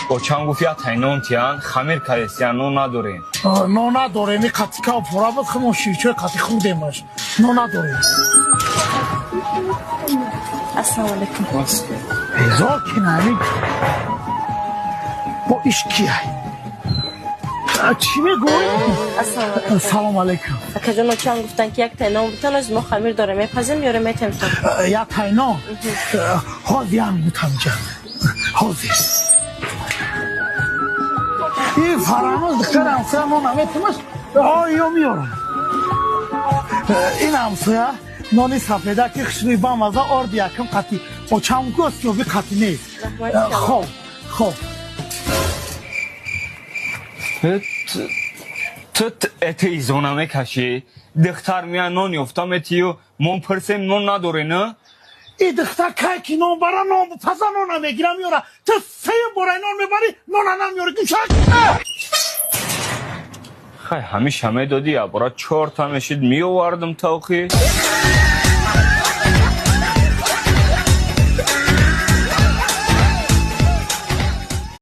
Очам гуфт, як тай нон тиян, хамир кардестиян, нон надорем. Нон надорем, и қатика пора буд, химо ширчои қати хӯрдемаш. Нон надорем. Ассалому алайкум. Безор кинами. Бо иш кияй? Чӣ мегӯй? Ассалому алайкум. Салом алейкум. Акаҷон, очам гуфтанд, ки як тай нон бутан, аз мо хамир дорем, мепазем, ёре метем то. Як тай нон? Ҳозир, як минутам ҷа. Ҳозир. И Фараноз духтар ҳамсоя нон наметимаш, ё меёрам. Ин ҳамсоя нони сафеда, ки хушрӯи бамаза, орди якм қати очам гост ёби қати нест. Хоб, хоб. Ту это изона мекашӣ, духтар мея, нон ёфта метию, мо пурсем, нон надоре, на? И духтар кай ки нон бара, нон паза, нона мегира, меёра. Ту сеюм бора нон мебарӣ, нона намеёрӣ, гӯшак. Хай, ҳамиша медодӣ, ябора чорта мешид, меовардам тавқи.